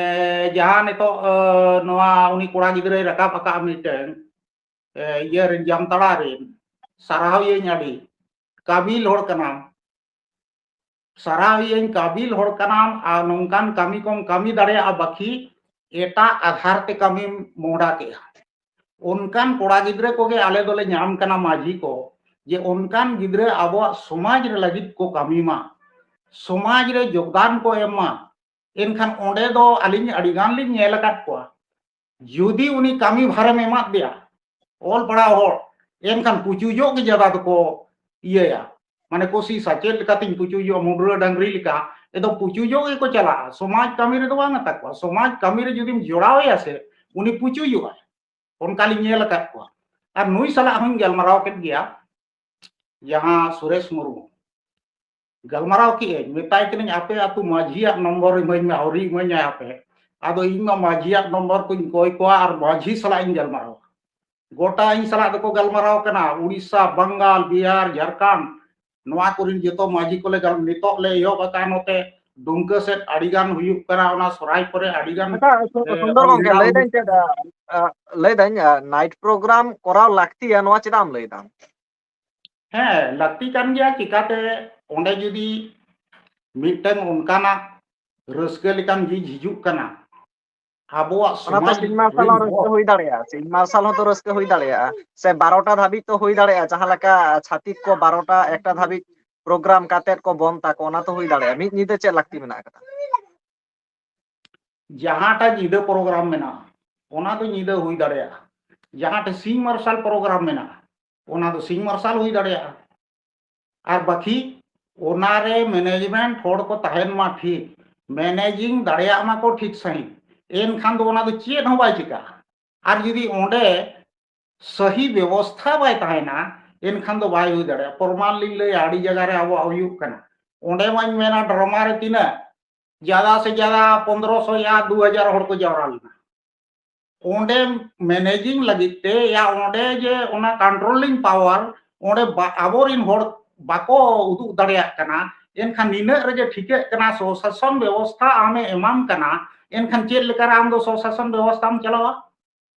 ᱡᱟᱦᱟᱸ ᱱᱤᱛᱚᱜ, ᱮ, ᱱᱚᱣᱟ ᱩᱱᱤ ᱠᱚᱲᱟ ᱜᱤᱫᱽᱨᱟᱹᱭ ᱨᱟᱠᱟᱵ ᱟᱠᱟᱫ ᱢᱤᱫᱴᱟᱝ, ᱮ, ᱤᱭᱟᱹ ᱨᱮᱱ, ᱡᱟᱢᱛᱟᱲᱟ ᱨᱮᱱ, ᱥᱟᱨᱦᱟᱣ ᱤᱭᱟᱹᱧ ᱟᱹᱰᱤ ᱠᱟᱹᱵᱤᱞ ᱦᱚᱲ ᱠᱟᱱᱟᱢ, ᱥᱟᱨᱦᱟᱣ ᱤᱭᱟᱹᱧ ᱠᱟᱹᱵᱤᱞ ᱦᱚᱲ ᱠᱟᱱᱟᱢ, ᱟᱨ ᱱᱚᱝᱠᱟᱱ ᱠᱟᱹᱢᱤ ᱠᱚᱢ ᱠᱟᱹᱢᱤ ᱫᱟᱲᱮᱭᱟᱜᱼᱟ, ᱵᱟᱹᱠᱤ ᱮᱴᱟᱜ ᱟᱫᱷᱟᱨ ᱛᱮ ᱠᱟᱹᱢᱤᱢ ᱢᱚᱦᱰᱟ ᱠᱮᱜᱼᱟ᱾ ᱚᱱᱠᱟᱱ ᱠᱚᱲᱟ ᱜᱤᱫᱽᱨᱟᱹ ᱠᱚᱜᱮ ᱟᱞᱮ ᱫᱚᱞᱮ ᱧᱟᱢ ᱠᱟᱱᱟ ᱢᱟᱹᱡᱷᱤ ᱠᱚ, ᱡᱮ ᱚᱱᱠᱟᱱ ᱜᱤᱫᱽᱨᱟᱹ ᱟᱵᱚᱣᱟᱜ ᱥᱚᱢᱟᱡᱽ ᱨᱮ ᱞᱟᱹᱜᱤᱫ ᱠᱚ ᱠᱟᱹᱢᱤ ᱢᱟ, ᱥᱚᱢᱟᱡᱽ ᱨᱮ ᱡᱳᱜᱽᱫᱟᱱ ᱠᱚ ᱮᱢ ᱢᱟ᱾ ᱮᱱᱠᱷᱟᱱ ᱚᱸᱰᱮ ᱫᱚ ᱟᱹᱞᱤᱧ ᱟᱹᱰᱤ ᱜᱟᱱ ᱞᱤᱧ ᱧᱮᱞ ᱟᱠᱟᱫ ᱠᱚᱣᱟ, ᱡᱩᱫᱤ ᱩᱱᱤ ᱠᱟᱹᱢᱤ ᱵᱷᱟᱨᱮᱢ ᱮᱢᱟᱫ ᱫᱮᱭᱟ, ᱚᱞ ᱯᱟᱲᱦᱟᱣ ᱦᱚᱲ, ᱮᱱᱠᱷᱟᱱ ᱯᱩᱪᱩᱡᱚᱜ ᱜᱮ ᱡᱟᱫᱟ ᱫᱚᱠᱚ ᱤᱭᱟᱹᱭᱟ᱾ ᱢᱟᱱᱮ ᱠᱚ ᱥᱤᱥᱟ, ᱪᱮᱫ ᱞᱮᱠᱟᱛᱤᱧ ᱯᱩᱪᱩᱡᱚᱜᱼᱟ, ᱢᱩᱰᱨᱟᱹ ᱰᱟᱝᱨᱤ ᱞᱮᱠᱟ, ᱮᱠᱫᱚᱢ ᱯᱩᱪᱩᱡᱚᱜ ᱜᱮᱠᱚ ᱪᱟᱞᱟᱜᱼᱟ᱾ ᱥᱚᱢᱟᱡᱽ ᱠᱟᱹᱢᱤ ᱨᱮᱫᱚ ᱵᱟᱝ ᱟᱛᱟ ᱠᱚᱣᱟ᱾ ᱥᱚᱢᱟᱡᱽ ᱠᱟᱹᱢᱤ ᱨᱮ ᱡᱩᱫᱤᱢ ᱡᱚᱲᱟᱣᱮᱭᱟ ᱥᱮ, ᱩᱱᱤ ᱯᱩᱪᱩᱡᱚᱜᱼᱟᱭ᱾ ᱚᱱᱠᱟ ᱞᱤᱧ ᱧᱮᱞ ᱟᱠᱟᱫ ᱠᱚᱣᱟ᱾ ᱟᱨ ᱱᱩᱭ ᱥᱟᱞᱟᱜ ᱦᱚᱸᱧ ᱜᱟᱞᱢᱟᱨᱟᱣ ᱠᱮᱫ ᱜᱮᱭᱟ, ᱡᱟᱦᱟᱸ ᱥᱩᱨᱮᱥ ᱢᱩᱨᱢᱩ, ᱜᱟᱞᱢᱟᱨᱟᱣ ᱠᱮᱜᱼᱟᱹᱧ, ᱢᱮᱛᱟᱭ ᱠᱟᱹᱱᱟᱹᱧ, "ᱟᱯᱮ ᱟᱹᱛᱩ ᱢᱟᱹᱡᱷᱤᱭᱟᱜ ᱱᱚᱢᱵᱚᱨ ᱤᱢᱟᱹᱧ ᱢᱮ, ᱟᱹᱣᱨᱤ ᱤᱢᱟᱹᱧᱟᱭ ᱟᱯᱮ᱾ ᱟᱫᱚ ᱤᱧ ᱢᱟ ᱢᱟᱹᱡᱷᱤᱭᱟᱜ ᱱᱚᱢᱵᱚᱨ ᱠᱚᱧ ᱠᱚᱭ ᱠᱚᱣᱟ ᱟᱨ ᱢᱟᱹᱡᱷᱤ ᱥᱟᱞᱟᱜ ᱤᱧ ᱜᱟᱞᱢᱟᱨᱟᱣᱟ᱾ ᱜᱚᱴᱟ ᱤᱧ ᱥᱟᱞᱟᱜ ᱫᱚᱠᱚ ᱜᱟᱞᱢᱟᱨᱟᱣ ᱠᱟᱱᱟ, ᱩᱲᱤᱥᱥᱟ, ᱵᱟᱝᱜᱟᱞ, ᱵᱤᱦᱟᱨ, ᱡᱷᱟᱲᱠᱷᱚᱸᱰ, ᱱᱚᱣᱟ ᱠᱚᱨᱮᱱ ᱡᱚᱛᱚ ᱢᱟᱹᱡᱷᱤ ᱠᱚᱞᱮ ᱜᱟᱞ-, ᱱᱤᱛᱚᱜ ᱞᱮ ᱮᱦᱚᱵ ᱟᱠᱟᱫᱼᱟ ᱱᱚᱛᱮ ᱰᱩᱢᱠᱟᱹ ᱥᱮᱫ ᱟᱹᱰᱤ ᱜᱟᱱ ᱦᱩᱭᱩᱜ ᱠᱟᱱᱟ, ᱚᱱᱟ ᱥᱚᱨᱟᱭ ᱠᱚᱨᱮ ᱟᱹᱰᱤ ᱜᱟᱱ, ᱟᱪᱪᱷᱟ, ᱥᱩ-, ᱮ, ᱥᱩᱱᱫᱚᱨ ᱜᱚᱢᱠᱮ, ᱦᱩᱭᱩᱜ ᱞᱟᱹᱭᱫᱟᱹᱧ ᱪᱮᱫ, ᱟ, ᱟ, ᱞᱟᱹᱭᱫᱟᱹᱧ, ᱟ, ᱱᱟᱭᱤᱴ ᱯᱨᱳᱜᱨᱟᱢ ᱠᱚᱨᱟᱣ ᱞᱟᱹᱠᱛᱤᱭᱟ, ᱱᱚᱣᱟ ᱪᱮᱫᱟᱜ ᱮᱢ ᱞᱟᱹᱭᱫᱟ? ᱦᱮᱸ, ᱞᱟᱹᱠᱛᱤ ᱠᱟᱱ ᱜᱮᱭᱟ᱾ ᱪᱤᱠᱟᱛᱮ ᱚᱸᱰᱮ ᱡᱩᱫᱤ ᱢᱤᱫᱴᱟᱝ ᱚᱱᱠᱟᱱᱟᱜ ᱨᱟᱹᱥᱠᱟᱹ ᱞᱮᱠᱟᱱ ᱡᱤᱱᱤᱥ ᱦᱤᱡᱩᱜ ᱠᱟᱱᱟ, ᱟᱵᱚᱣᱟᱜ ᱚᱱᱟ ᱛᱚ ᱥᱚᱢᱟᱡᱽ ᱥᱤᱧ ᱢᱟᱨᱥᱟᱞ ᱨᱮᱱ ᱦᱚᱸ ᱨᱟᱹᱥᱠᱟᱹ ᱦᱚᱲ᱾ ᱦᱩᱭ ᱫᱟᱲᱮᱭᱟᱜᱼᱟ, ᱥᱤᱧ ᱢᱟᱨᱥᱟᱞ ᱦᱚᱸᱛᱚ ᱨᱟᱹᱥᱠᱟᱹ ᱦᱩᱭ ᱫᱟᱲᱮᱭᱟᱜᱼᱟ, ᱥᱮ ᱵᱟᱨᱚᱴᱟ ᱫᱷᱟᱹᱵᱤᱡ ᱛᱚ ᱦᱩᱭ ᱫᱟᱲᱮᱭᱟᱜᱼᱟ, ᱡᱟᱦᱟᱸ ᱞᱮᱠᱟ ᱪᱷᱟᱹᱛᱤᱠ ᱠᱚ ᱵᱟᱨᱚᱴᱟ ᱮᱠᱴᱟ ᱫᱷᱟᱹᱵᱤᱡ ᱯᱨᱳᱜᱨᱟᱢ ᱠᱟᱛᱮᱫ ᱠᱚ ᱵᱚᱱᱫ ᱛᱟᱠᱚ, ᱚᱱᱟ ᱛᱚ ᱦᱩᱭ ᱫᱟᱲᱮᱭᱟᱜᱼᱟ᱾ ᱢᱤᱫ ᱧᱤᱫᱟᱹ ᱪᱮᱫ ᱞᱟᱹᱠᱛᱤ ᱢᱮᱱᱟᱜ ᱟᱠᱟᱫᱟ? ᱡᱟᱦᱟᱸᱴᱟᱜ ᱧᱤᱫᱟᱹ ᱯᱨᱳᱜᱨᱟᱢ ᱢᱮᱱᱟᱜᱼᱟ, ᱚᱱᱟ ᱫᱚ ᱧᱤᱫᱟᱹ ᱦᱩᱭ ᱫᱟᱲᱮᱭᱟᱜᱼᱟ᱾ ᱡᱟᱦᱟᱸᱴᱟᱜ ᱥᱤᱧ ᱢᱟᱨᱥᱟᱞ ᱯᱨᱳᱜᱨᱟᱢ ᱢᱮᱱᱟᱜᱼᱟ, ᱚᱱᱟ ᱫᱚ ᱥᱤᱧ ᱢᱟᱨᱥᱟᱞ ᱦᱩᱭ ᱫᱟᱲᱮᱭᱟᱜᱼᱟ᱾ ᱟᱨ ᱵᱟᱹᱠᱤ ᱚᱱᱟᱨᱮ ᱢᱮᱱᱮᱡᱽᱢᱮᱱᱴ ᱦᱚᱲ ᱠᱚ ᱛᱟᱦᱮᱱ ᱢᱟ ᱴᱷᱤᱠ, ᱢᱮᱱᱮᱡᱤᱝ ᱫᱟᱲᱮᱭᱟᱜ ᱢᱟᱠᱚ ᱴᱷᱤᱠ ᱥᱟᱺᱦᱤᱡ, ᱮᱱᱠᱷᱟᱱ ᱫᱚ ᱚᱱᱟ ᱫᱚ ᱪᱮᱫ ᱦᱚᱸ ᱵᱟᱭ ᱪᱤᱠᱟᱹᱜᱼᱟ᱾ ᱟᱨ ᱡᱩᱫᱤ ᱚᱸᱰᱮ ᱥᱟᱹᱦᱤ ᱵᱮᱵᱚᱥᱛᱷᱟ ᱵᱟᱭ ᱛᱟᱦᱮᱱᱟ, ᱮᱱᱠᱷᱟᱱ ᱫᱚ ᱵᱟᱭ ᱦᱩᱭ ᱫᱟᱲᱮᱭᱟᱜᱼᱟ᱾ ᱯᱨᱚᱢᱟᱱ ᱞᱤᱧ ᱞᱟᱹᱭᱟ, ᱟᱹᱰᱤ ᱡᱟᱭᱜᱟ ᱨᱮ ᱟᱵᱚᱣᱟᱜ ᱦᱩᱭᱩᱜ ᱠᱟᱱᱟ᱾ ᱚᱸᱰᱮ ᱢᱟᱧ ᱢᱮᱱᱟ, ᱰᱨᱟᱢᱟ ᱨᱮ ᱛᱤᱱᱟᱹᱜ, ᱡᱟᱫᱟ ᱥᱮ ᱡᱟᱫᱟ ᱯᱚᱱᱫᱽᱨᱚᱥᱚ ᱭᱟ ᱫᱩ ᱦᱟᱡᱟᱨ ᱦᱚᱲ ᱠᱚ ᱡᱟᱣᱨᱟ ᱞᱮᱱᱟ᱾ ᱚᱸᱰᱮ ᱢᱮᱱᱮᱡᱤᱝ ᱞᱟᱹᱜᱤᱫ ᱛᱮ ᱭᱟ ᱚᱸᱰᱮ ᱡᱮ ᱚᱱᱟ ᱠᱚᱱᱴᱨᱳᱞᱤᱝ ᱯᱟᱣᱟᱨ ᱚᱸᱰᱮ ᱵᱟ-, ᱟᱵᱚᱨᱤᱱ ᱦᱚᱲ ᱵᱟᱠᱚ ᱩᱫᱩᱜ ᱫᱟᱲᱮᱭᱟᱜ ᱠᱟᱱᱟ, ᱮᱱᱠᱷᱟᱱ ᱱᱤᱱᱟᱹᱜ ᱨᱮᱜᱮ ᱴᱷᱤᱠᱟᱹᱜ ᱠᱟᱱᱟ ᱥᱚᱥᱟᱥᱚᱱ ᱵᱮᱵᱚᱥᱛᱷᱟ ᱟᱢᱮ ᱮᱢᱟᱢ ᱠᱟᱱᱟ, ᱮᱱᱠᱷᱟᱱ ᱪᱮᱫ ᱞᱮᱠᱟᱨᱮ ᱟᱢ ᱫᱚ ᱥᱚᱥᱟᱥᱚᱱ ᱵᱮᱵᱚᱥᱛᱷᱟᱢ ᱪᱟᱞᱟᱣᱟ?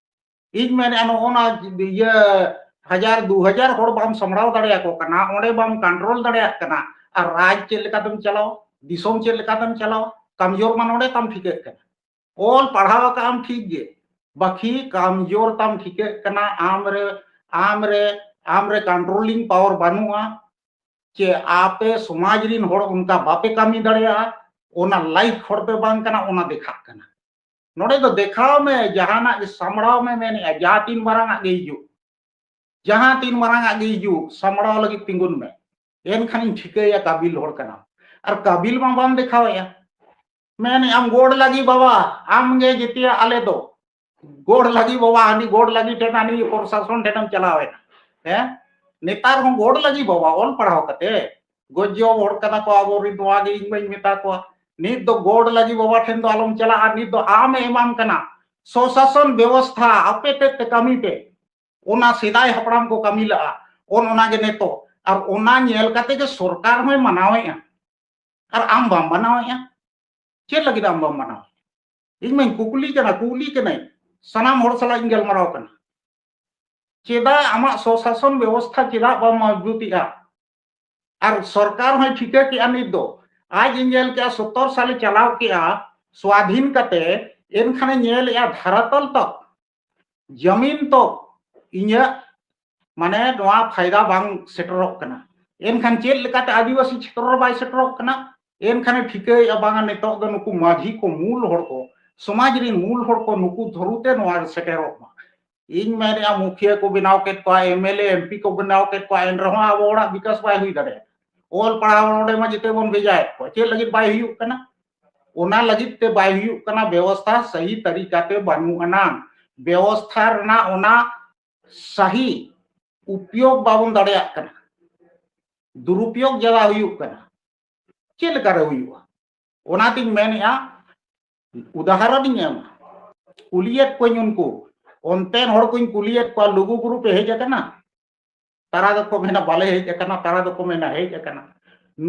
ᱤᱧ ᱢᱮᱱᱮᱫᱼᱟ, ᱱᱚᱜᱼᱚ ᱱᱟ ᱤᱭᱟᱹ ᱦᱟᱡᱟᱨ ᱫᱩ ᱦᱟᱡᱟᱨ ᱦᱚᱲ ᱵᱟᱢ ᱥᱟᱢᱵᱲᱟᱣ ᱫᱟᱲᱮᱭᱟᱠᱚ ᱠᱟᱱᱟ, ᱚᱸᱰᱮ ᱵᱟᱢ ᱠᱚᱱᱴᱨᱳᱞ ᱫᱟᱲᱮᱭᱟᱜ ᱠᱟᱱᱟ, ᱟᱨ ᱨᱟᱡᱽ ᱪᱮᱫ ᱞᱮᱠᱟᱛᱮᱢ ᱪᱟᱞᱟᱣᱟ, ᱫᱤᱥᱚᱢ ᱪᱮᱫ ᱞᱮᱠᱟᱛᱮᱢ ᱪᱟᱞᱟᱣᱟ? ᱠᱟᱢᱡᱳᱨ ᱢᱟ ᱱᱚᱰᱮ ᱛᱟᱢ ᱴᱷᱤᱠᱟᱹᱜ ᱠᱟᱱᱟ᱾ ᱚᱞ ᱯᱟᱲᱦᱟᱣ ᱟᱠᱟᱫ ᱟᱢ ᱴᱷᱤᱠ ᱜᱮ, ᱵᱟᱠᱤ ᱠᱟᱢᱡᱳᱨ ᱛᱟᱢ ᱴᱷᱤᱠᱟᱹᱜ ᱠᱟᱱᱟ᱾ ᱟᱢ ᱨᱮ, ᱟᱢ ᱨᱮ, ᱟᱢ ᱨᱮ ᱠᱚᱱᱴᱨᱳᱞᱤᱝ ᱯᱟᱣᱟᱨ ᱵᱟᱹᱱᱩᱜᱼᱟ᱾ ᱪᱮ ᱟᱯᱮ ᱥᱚᱢᱟᱡᱽ ᱨᱤᱱ ᱦᱚᱲ ᱚᱱᱠᱟ ᱵᱟᱯᱮ ᱠᱟᱹᱢᱤ ᱫᱟᱲᱮᱭᱟᱜᱼᱟ, ᱚᱱᱟ ᱞᱟᱭᱤᱠ ᱦᱚᱲ ᱯᱮ ᱵᱟᱝ ᱠᱟᱱᱟ, ᱚᱱᱟ ᱫᱮᱠᱷᱟᱜ ᱠᱟᱱᱟ᱾ ᱱᱚᱰᱮ ᱫᱚ ᱫᱮᱠᱷᱟᱣ ᱢᱮ, ᱡᱟᱦᱟᱱᱟᱜ ᱜᱮ ᱥᱟᱢᱵᱲᱟᱣ ᱢᱮ ᱢᱮᱱᱮᱜᱼᱟ, ᱡᱟᱦᱟᱸ ᱛᱤᱱ ᱢᱟᱨᱟᱝ ᱟᱜ ᱜᱮ ᱦᱤᱡᱩᱜ, ᱡᱟᱦᱟᱸ ᱛᱤᱱ ᱢᱟᱨᱟᱝ ᱟᱜ ᱜᱮ ᱦᱤᱡᱩᱜ, ᱥᱟᱢᱵᱲᱟᱣ ᱞᱟᱹᱜᱤᱫ ᱛᱤᱸᱜᱩᱱ ᱢᱮ᱾ ᱮᱱᱠᱷᱟᱱᱤᱧ ᱴᱷᱤᱠᱟᱹᱭᱟ ᱠᱟᱵᱤᱞ ᱦᱚᱲ ᱠᱟᱱᱟᱢ᱾ ᱟᱨ ᱠᱟᱵᱤᱞ ᱢᱟ ᱵᱟᱢ ᱫᱮᱠᱷᱟᱣᱮᱜᱼᱟ᱾ ᱢᱮᱱᱮᱜ ᱟᱢ, "ᱜᱚᱰ ᱞᱟᱹᱜᱤᱫ ᱵᱟᱵᱟ, ᱟᱢ ᱜᱮ ᱡᱮᱛᱮᱭᱟᱜ ᱟᱞᱮ ᱫᱚ᱾ ᱜᱚᱰ ᱞᱟᱹᱜᱤᱫ ᱵᱟᱵᱟ, ᱦᱟᱹᱱᱤ ᱜᱚᱰ ᱞᱟᱹᱜᱤᱫ ᱴᱷᱮᱱ, ᱦᱟᱹᱱᱤ ᱯᱨᱚᱥᱟᱥᱚᱱ ᱴᱷᱮᱱᱮᱢ ᱪᱟᱞᱟᱣᱮᱱᱟ᱾" ᱦᱮᱸ? ᱱᱮᱛᱟᱨ ᱦᱚᱸ ᱜᱚᱰ ᱞᱟᱹᱜᱤᱫ ᱵᱟᱵᱟ, ᱚᱞ ᱯᱟᱲᱦᱟᱣ ᱠᱟᱛᱮ ᱜᱚᱡᱚ ᱦᱚᱲ ᱠᱟᱱᱟ ᱠᱚ ᱟᱵᱚᱨᱮᱱ, ᱱᱚᱣᱟ ᱜᱮ ᱤᱧ ᱢᱟᱧ ᱢᱮᱛᱟ ᱠᱚᱣᱟ᱾ ᱱᱤᱛ ᱫᱚ ᱜᱚᱰ ᱞᱟᱹᱜᱤᱫ ᱵᱟᱵᱟ ᱴᱷᱮᱱ ᱫᱚ ᱟᱞᱚᱢ ᱪᱟᱞᱟᱜᱼᱟ, ᱱᱤᱛ ᱫᱚ ᱟᱢᱮ ᱮᱢᱟᱢ ᱠᱟᱱᱟ᱾ ᱥᱚᱥᱟᱥᱚᱱ ᱵᱮᱵᱚᱥᱛᱷᱟ ᱟᱯᱮ ᱛᱮᱫ ᱛᱮ ᱠᱟᱹᱢᱤ ᱯᱮ᱾ ᱚᱱᱟ ᱥᱮᱫᱟᱭ ᱦᱟᱯᱲᱟᱢ ᱠᱚ ᱠᱟᱹᱢᱤ ᱞᱟᱜᱼᱟ, ᱚᱱ ᱚᱱᱟ ᱜᱮ ᱱᱤᱛᱚᱜ᱾ ᱟᱨ ᱚᱱᱟ ᱧᱮᱞ ᱠᱟᱛᱮ ᱜᱮ ᱥᱚᱨᱠᱟᱨ ᱦᱚᱸᱭ ᱢᱟᱱᱟᱣᱮᱫᱼᱟ, ᱟᱨ ᱟᱢ ᱵᱟᱢ ᱢᱟᱱᱟᱣᱮᱫᱼᱟ᱾ ᱪᱮᱫ ᱞᱟᱹᱜᱤᱫ ᱟᱢ ᱵᱟᱢ ᱢᱟᱱᱟᱣᱟ? ᱤᱧ ᱢᱟᱧ ᱠᱩᱠᱞᱤ ᱠᱟᱱᱟ, ᱠᱩᱞᱤ ᱠᱟᱹᱱᱟᱹᱧ, ᱥᱟᱱᱟᱢ ᱦᱚᱲ ᱥᱟᱞᱟᱜ ᱤᱧ ᱜᱟᱞᱢᱟᱨᱟᱣ ᱠᱟᱱᱟ᱾ ᱪᱮᱫᱟᱜ ᱟᱢᱟᱜ ᱥᱚᱥᱟᱥᱚᱱ ᱵᱮᱵᱚᱥᱛᱷᱟ ᱪᱮᱫᱟᱜ ᱵᱟᱢ ᱢᱚᱡᱽᱵᱩᱛᱮᱜᱼᱟ? ᱟᱨ ᱥᱚᱨᱠᱟᱨ ᱦᱚᱸᱭ ᱴᱷᱤᱠᱟᱹ ᱠᱮᱜᱼᱟ, ᱱᱤᱛ ᱫᱚ ᱟᱡ ᱤᱧ ᱧᱮᱞ ᱠᱮᱜᱼᱟ, ᱥᱚᱛᱛᱚᱨ ᱥᱟᱞᱮ ᱪᱟᱞᱟᱣ ᱠᱮᱜᱼᱟ ᱥᱣᱟᱫᱷᱤᱱ ᱠᱟᱛᱮ, ᱮᱱᱠᱷᱟᱱᱮ ᱧᱮᱞᱮᱜᱼᱟ ᱫᱷᱟᱨᱟᱛᱚᱞ ᱛᱚᱠ, ᱡᱟᱢᱤᱱ ᱛᱚᱠ ᱤᱧᱟᱹᱜ, ᱢᱟᱱᱮ, ᱱᱚᱣᱟ ᱯᱷᱟᱭᱫᱟ ᱵᱟᱝ ᱥᱮᱴᱮᱨᱚᱜ ᱠᱟᱱᱟ᱾ ᱮᱱᱠᱷᱟᱱ ᱪᱮᱫ ᱞᱮᱠᱟᱛᱮ ᱟᱹᱫᱤᱵᱟᱹᱥᱤ ᱪᱷᱮᱛᱨᱚ ᱨᱮ ᱵᱟᱭ ᱥᱮᱴᱮᱨᱚᱜ ᱠᱟᱱᱟ? ᱮᱱᱠᱷᱟᱱᱮ ᱴᱷᱤᱠᱟᱹᱭᱮᱜᱼᱟ, ᱵᱟᱝᱟ, ᱱᱤᱛᱚᱜ ᱫᱚ ᱱᱩᱠᱩ ᱢᱟᱹᱡᱷᱤ ᱠᱚ, ᱢᱩᱞ ᱦᱚᱲ ᱠᱚ, ᱥᱚᱢᱟᱡᱽ ᱨᱤᱱ ᱢᱩᱞ ᱦᱚᱲ ᱠᱚ, ᱱᱩᱠᱩ ᱫᱷᱚᱨᱩ ᱛᱮ ᱱᱚᱣᱟ ᱥᱮᱴᱮᱨᱚᱜ ᱢᱟ᱾ ᱤᱧ ᱢᱮᱱᱮᱜᱼᱟ, ᱢᱩᱠᱷᱤᱭᱟᱹ ᱠᱚ ᱵᱮᱱᱟᱣ ᱠᱮᱫ ᱠᱚᱣᱟ, M L A, M P ᱠᱚ ᱵᱮᱱᱟᱣ ᱠᱮᱫ ᱠᱚᱣᱟ, ᱮᱱ ᱨᱮᱦᱚᱸ ᱟᱵᱚ ᱦᱚᱲᱟᱜ ᱵᱤᱠᱟᱥ ᱵᱟᱭ ᱦᱩᱭ ᱫᱟᱲᱮᱭᱟᱜᱼᱟ᱾ ᱚᱞ ᱯᱟᱲᱦᱟᱣ ᱱᱚᱰᱮ ᱢᱟ ᱡᱮᱛᱮ ᱵᱚᱱ ᱵᱷᱮᱡᱟᱭᱮᱫ ᱠᱚᱣᱟ, ᱪᱮᱫ ᱞᱟᱹᱜᱤᱫ ᱵᱟᱭ ᱦᱩᱭᱩᱜ ᱠᱟᱱᱟ? ᱚᱱᱟ ᱞᱟᱹᱜᱤᱫ ᱛᱮ ᱵᱟᱭ ᱦᱩᱭᱩᱜ ᱠᱟᱱᱟ, ᱵᱮᱵᱚᱥᱛᱷᱟ ᱥᱟᱹᱦᱤ ᱛᱟᱹᱨᱤᱠᱟ ᱛᱮ ᱵᱟᱹᱱᱩᱜ ᱟᱱᱟᱝ, ᱵᱮᱵᱚᱥᱛᱷᱟ ᱨᱮᱱᱟᱜ ᱚᱱᱟ ᱥᱟᱹᱦᱤ ᱩᱯᱭᱳᱜᱽ ᱵᱟᱵᱚᱱ ᱫᱟᱲᱮᱭᱟᱜ ᱠᱟᱱᱟ, ᱫᱩᱨᱩᱯᱭᱳᱜᱽ ᱡᱟᱫᱟ ᱦᱩᱭᱩᱜ ᱠᱟᱱᱟ᱾ ᱪᱮᱫ ᱞᱮᱠᱟᱨᱮ ᱦᱩᱭᱩᱜᱼᱟ? ᱚᱱᱟᱛᱤᱧ ᱢᱮᱱᱮᱫᱼᱟ, ᱩᱫᱟᱦᱚᱨᱚᱱ ᱤᱧ ᱮᱢᱟ, ᱠᱩᱞᱤᱭᱮᱫ ᱠᱚᱣᱟᱧ ᱩᱱᱠᱩ, ᱚᱱᱛᱮᱱ ᱦᱚᱲ ᱠᱚᱧ ᱠᱩᱞᱤᱭᱮᱫ ᱠᱚᱣᱟ, "ᱞᱩᱜᱩ ᱵᱩᱨᱩ ᱯᱮ ᱦᱮᱡ ᱟᱠᱟᱱᱟ?" ᱛᱟᱨᱟ ᱫᱚᱠᱚ ᱢᱮᱱᱟ, "ᱵᱟᱞᱮ ᱦᱮᱡ ᱟᱠᱟᱱᱟ", ᱛᱟᱨᱟ ᱫᱚᱠᱚ ᱢᱮᱱᱟ, "ᱦᱮᱡ ᱟᱠᱟᱱᱟ᱾"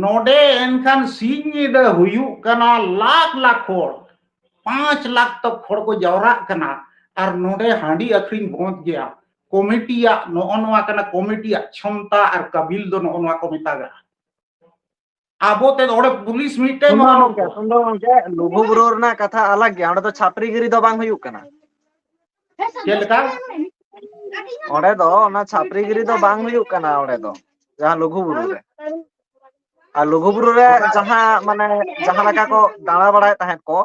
ᱱᱚᱰᱮ ᱮᱱᱠᱷᱟᱱ ᱥᱤᱧ ᱧᱤᱫᱟᱹ ᱦᱩᱭᱩᱜ ᱠᱟᱱᱟ, ᱞᱟᱠᱷ ᱞᱟᱠᱷ ᱦᱚᱲ, ᱯᱟᱸᱪ ᱞᱟᱠᱷ ᱛᱚᱠ ᱦᱚᱲ ᱠᱚ ᱡᱟᱣᱨᱟᱜ ᱠᱟᱱᱟ, ᱟᱨ ᱱᱚᱰᱮ ᱦᱟᱺᱰᱤ ᱟᱹᱠᱷᱨᱤᱧ ᱵᱚᱱᱫ ᱜᱮᱭᱟ᱾ ᱠᱚᱢᱤᱴᱤᱭᱟᱜ ᱱᱚᱜᱼᱚ ᱱᱚᱣᱟ ᱠᱟᱱᱟ, ᱠᱚᱢᱤᱴᱤᱭᱟᱜ ᱪᱷᱚᱢᱛᱟ ᱟᱨ ᱠᱟᱹᱵᱤᱞ ᱫᱚ ᱱᱚᱜᱼᱚ ᱱᱚᱣᱟ ᱠᱚ ᱢᱮᱛᱟᱜᱟᱜᱼᱟ᱾ ᱟᱵᱚ ᱛᱮ ᱚᱸᱰᱮ ᱯᱩᱞᱤᱥ ᱢᱤᱫᱴᱮᱱ ᱥᱩᱱᱫᱚᱨ ᱵᱟᱹᱱᱩᱜ ᱜᱚᱢᱠᱮ, ᱠᱚᱣᱟ᱾ ᱥᱩᱱᱫᱚᱨ ᱜᱚᱢᱠᱮ, ᱞᱩᱜᱩ ᱵᱩᱨᱩ ᱨᱮᱱᱟᱜ ᱠᱟᱛᱷᱟ ᱟᱞᱟᱜᱽ ᱜᱮᱭᱟ, ᱚᱸᱰᱮ ᱫᱚ ᱪᱷᱟᱯᱨᱤ ᱜᱤᱨᱤ ᱫᱚ ᱵᱟᱝ ᱦᱩᱭᱩᱜ ᱠᱟᱱᱟ᱾ ᱪᱮᱫ ᱞᱮᱠᱟ? ᱚᱸᱰᱮ ᱫᱚ ᱚᱱᱟ ᱪᱷᱟᱯᱨᱤ ᱜᱤᱨᱤ ᱫᱚ ᱵᱟᱝ ᱦᱩᱭᱩᱜ ᱠᱟᱱᱟ ᱚᱸᱰᱮ ᱫᱚ, ᱡᱟᱦᱟᱸ ᱞᱩᱜᱩ ᱵᱩᱨᱩ ᱨᱮ᱾ ᱟᱨ ᱞᱩᱜᱩ ᱵᱩᱨᱩ ᱨᱮ ᱡᱟᱦᱟᱸ, ᱢᱟᱱᱮ, ᱡᱟᱦᱟᱸ ᱞᱮᱠᱟ ᱠᱚ ᱫᱟᱬᱟ ᱵᱟᱲᱟᱭ ᱛᱟᱦᱮᱸᱫ ᱠᱚ,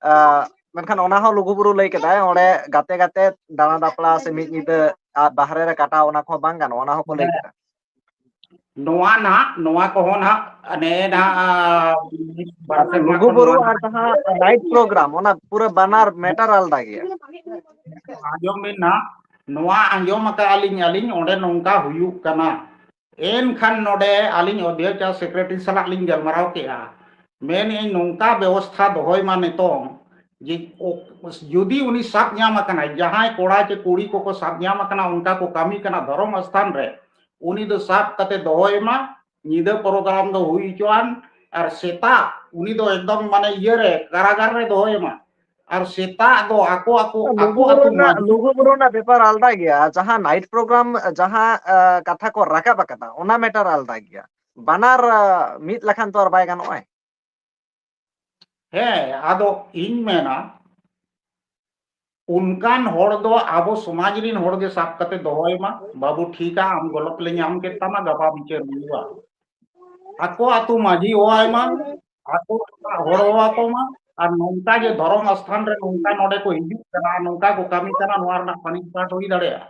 ᱟᱸ, ᱢᱮᱱᱠᱷᱟᱱ ᱚᱱᱟ ᱦᱚᱸ ᱞᱩᱜᱩ ᱵᱩᱨᱩ ᱞᱟᱹᱭ ᱠᱮᱫᱟᱭ, ᱚᱸᱰᱮ ᱜᱟᱛᱮ ᱜᱟᱛᱮ ᱫᱟᱬᱟ ᱫᱟᱯᱲᱟ ᱥᱮ ᱢᱤᱫ ᱧᱤᱫᱟᱹ, ᱟᱸ, ᱵᱟᱦᱨᱮ ᱨᱮ ᱠᱟᱴᱟᱣ, ᱚᱱᱟ ᱠᱚᱦᱚᱸ ᱵᱟᱝ ᱜᱟᱱᱚᱜᱼᱟ, ᱚᱱᱟ ᱦᱚᱸᱠᱚ ᱞᱟᱹᱭ ᱠᱮᱫᱟ᱾ ᱱᱚᱣᱟ ᱱᱟᱦᱟᱜ, ᱱᱚᱣᱟ ᱠᱚᱦᱚᱸ ᱱᱟᱦᱟᱜ, ᱱᱮ ᱱᱟᱦᱟᱜ, ᱟᱸ, ᱢᱤᱫ ᱵᱟᱨ ᱥᱮᱨᱢᱟ ᱞᱩᱜᱩ ᱠᱷᱚᱱ ᱵᱩᱨᱩ ᱱᱚᱣᱟ ᱟᱨ ᱱᱟᱦᱟᱜ ᱡᱟᱦᱟᱸ night program, ᱚᱱᱟ ᱯᱩᱨᱟᱹ ᱵᱟᱱᱟᱨ matter ᱟᱞᱟᱫᱟ ᱜᱮᱭᱟ᱾ ᱟᱸᱡᱚᱢ ᱵᱤᱱ ᱱᱟᱦᱟᱜ, ᱱᱚᱣᱟ ᱟᱸᱡᱚᱢ ᱟᱠᱟᱫᱼᱟ ᱞᱤᱧ ᱟᱹᱞᱤᱧ, ᱚᱸᱰᱮ ᱱᱚᱝᱠᱟ ᱦᱩᱭᱩᱜ ᱠᱟᱱᱟ᱾ ᱮᱱᱠᱷᱟᱱ ᱱᱚᱰᱮ ᱟᱹᱞᱤᱧ ᱚᱫᱷᱭᱚᱠᱷ ᱟᱨ secretary ᱥᱟᱞᱟᱜ ᱞᱤᱧ ᱜᱟᱞᱢᱟᱨᱟᱣ ᱠᱮᱜᱼᱟ, ᱢᱮᱱᱮᱜᱼᱟᱹᱧ, ᱱᱚᱝᱠᱟ ᱵᱮᱵᱚᱥᱛᱷᱟ ᱫᱚᱦᱚᱭ ᱢᱟ ᱱᱤᱛᱚᱝ, ᱡᱮ ᱚ-, ᱡᱩᱫᱤ ᱩᱱᱤ ᱥᱟᱵ ᱧᱟᱢ ᱟᱠᱟᱱᱟᱭ, ᱡᱟᱦᱟᱸᱭ ᱠᱚᱲᱟ ᱪᱮ ᱠᱩᱲᱤ ᱠᱚᱠᱚ ᱥᱟᱵ ᱧᱟᱢ ᱟᱠᱟᱱᱟ, ᱚᱱᱠᱟ ᱠᱚ ᱠᱟᱹᱢᱤ ᱠᱟᱱᱟ ᱫᱷᱚᱨᱚᱢ ᱥᱛᱷᱟᱱ ᱨᱮ, ᱩᱱᱤ ᱫᱚ ᱥᱟᱵ ᱠᱟᱛᱮ ᱫᱚᱦᱚᱭ ᱢᱟ, ᱧᱤᱫᱟᱹ program ᱫᱚ ᱦᱩᱭ ᱦᱚᱪᱚᱣᱟᱱ, ᱟᱨ ᱥᱮᱛᱟᱜ ᱩᱱᱤ ᱫᱚ ᱮᱠᱫᱚᱢ, ᱢᱟᱱᱮ, ᱤᱭᱟᱹ ᱨᱮ, ᱠᱟᱨᱟᱜᱟᱨ ᱨᱮ ᱫᱚᱦᱚᱭ ᱢᱟ, ᱟᱨ ᱥᱮᱛᱟᱜ ᱫᱚ ᱟᱠᱚ, ᱟᱠᱚ, ᱟᱠᱚ ᱞᱩᱜᱩ ᱵᱩᱨᱩ ᱟᱹᱛᱩ ᱨᱮᱱᱟᱜ, ᱢᱟᱹᱡᱷᱤ ᱞᱩᱜᱩ ᱵᱩᱨᱩ ᱨᱮᱱᱟᱜ ᱵᱮᱯᱟᱨ ᱟᱞᱟᱫᱟ ᱜᱮᱭᱟ, ᱟᱨ ᱡᱟᱦᱟᱸ night program, ᱡᱟᱦᱟᱸ, ᱟᱸ, ᱠᱟᱛᱷᱟ ᱠᱚ ᱨᱟᱠᱟᱵ ᱟᱠᱟᱫᱟ, ᱚᱱᱟ matter ᱟᱞᱟᱫᱟ ᱜᱮᱭᱟ᱾ ᱵᱟᱱᱟᱨ, ᱟᱸ, ᱢᱤᱫ ᱞᱮᱠᱷᱟᱱ ᱛᱚ ᱟᱨ ᱵᱟᱭ ᱜᱟᱱᱚᱜᱼᱟ᱾ ᱦᱮᱸ, ᱟᱫᱚ ᱤᱧ ᱢᱮᱱᱟ, ᱚᱱᱠᱟᱱ ᱦᱚᱲ ᱫᱚ ᱟᱵᱚ ᱥᱚᱢᱟᱡᱽ ᱨᱤᱱ ᱦᱚᱲ ᱜᱮ ᱥᱟᱵ ᱠᱟᱛᱮ ᱫᱚᱦᱚᱭ ᱢᱟ᱾ ᱵᱟᱹᱵᱩ, ᱴᱷᱤᱠᱟ, ᱟᱢ ᱜᱚᱞᱚᱛ ᱞᱮ ᱧᱟᱢ ᱠᱮᱫ ᱛᱟᱢᱟ, ᱜᱟᱯᱟ ᱵᱤᱪᱟᱹᱨ ᱦᱩᱭᱩᱜᱼᱟ᱾ ᱟᱠᱚ ᱟᱹᱛᱩ ᱢᱟᱹᱡᱷᱤ ᱦᱚᱦᱚᱣᱟᱭ ᱢᱟ, ᱟᱠᱚ ᱦᱚᱲ ᱦᱚᱦᱚ ᱟᱠᱚ ᱢᱟ, ᱟᱨ ᱱᱚᱝᱠᱟ ᱡᱮ ᱫᱷᱚᱨᱚᱢ ᱥᱛᱷᱟᱱ ᱨᱮ ᱱᱚᱝᱠᱟ ᱱᱚᱰᱮ ᱠᱚ ᱦᱤᱡᱩᱜ ᱠᱟᱱᱟ, ᱱᱚᱝᱠᱟ ᱠᱚ ᱠᱟᱹᱢᱤ ᱠᱟᱱᱟ, ᱱᱚᱣᱟ ᱨᱮᱱᱟᱜ punishment ᱦᱩᱭ ᱫᱟᱲᱮᱭᱟᱜᱼᱟ᱾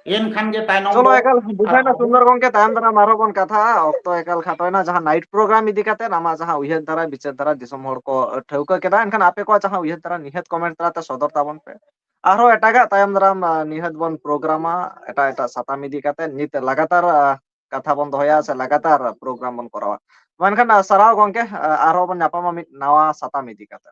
ᱮᱱᱠᱷᱟᱱ ᱜᱮ ᱛᱟᱭᱱᱚᱢ ᱪᱚᱞᱚ ᱫᱚ ᱮᱠᱟᱞ ᱵᱩᱡᱷᱟᱹᱣᱱᱟ ᱟᱨᱦᱚᱸ ᱥᱩᱱᱫᱚᱨ ᱜᱚᱝᱠᱮ, ᱛᱟᱭᱚᱢ ᱫᱟᱨᱟᱢ ᱟᱨᱦᱚᱸ ᱵᱚᱱ ᱠᱟᱛᱷᱟᱜᱼᱟ᱾ ᱚᱠᱛᱚ ᱮᱠᱟᱞ ᱠᱷᱟᱴᱚᱭᱮᱱᱟ᱾ ᱡᱟᱦᱟᱸ ᱱᱟᱭᱤᱴ ᱯᱨᱳᱜᱨᱟᱢ ᱤᱫᱤ ᱠᱟᱛᱮ ᱟᱢᱟᱜ ᱡᱟᱦᱟᱸ ᱩᱭᱦᱟᱹᱨ ᱫᱷᱟᱨᱟ ᱵᱤᱪᱟᱹᱨ ᱫᱷᱟᱨᱟ ᱫᱤᱥᱚᱢ ᱦᱚᱲ ᱠᱚ ᱴᱷᱟᱹᱣᱠᱟᱹ ᱠᱮᱫᱟ, ᱮᱱᱠᱷᱟᱱ ᱟᱯᱮ ᱠᱚᱣᱟᱜ ᱡᱟᱦᱟᱸ ᱩᱭᱦᱟᱹᱨ ᱫᱷᱟᱨᱟ ᱱᱤᱦᱟᱹᱛ ᱠᱚᱢᱮᱱᱴ ᱛᱟᱞᱟᱛᱮ ᱥᱚᱫᱚᱨ ᱛᱟᱵᱚᱱ ᱯᱮ᱾ ᱟᱨᱦᱚᱸ ᱮᱴᱟᱜᱟᱜ ᱛᱟᱭᱚᱢ ᱫᱟᱨᱟᱢ ᱟᱸ, ᱱᱤᱦᱟᱹᱛ ᱵᱚᱱ ᱯᱨᱳᱜᱨᱟᱢᱟ, ᱮᱴᱟᱜ ᱮᱴᱟᱜ ᱥᱟᱛᱟᱢ ᱤᱫᱤ ᱠᱟᱛᱮ ᱱᱤᱛ ᱞᱟᱜᱟᱛᱟᱨ ᱟᱸ, ᱠᱟᱛᱷᱟ ᱵᱚᱱ ᱫᱚᱦᱚᱭᱟ ᱥᱮ ᱞᱟᱜᱟᱛᱟᱨ ᱯᱨᱳᱜᱨᱟᱢ ᱵᱚᱱ ᱠᱚᱨᱟᱣᱟ᱾ ᱢᱮᱱᱠᱷᱟᱱ ᱟᱸ, ᱥᱟᱨᱦᱟᱣ ᱜᱚᱝᱠᱮ, ᱟᱸ, ᱟᱨᱦᱚᱸ ᱵᱚᱱ ᱧᱟᱯᱟᱢᱟ ᱢᱤᱫ ᱱᱟᱣᱟ ᱥᱟᱛᱟᱢ ᱤᱫᱤ ᱠᱟᱛᱮ᱾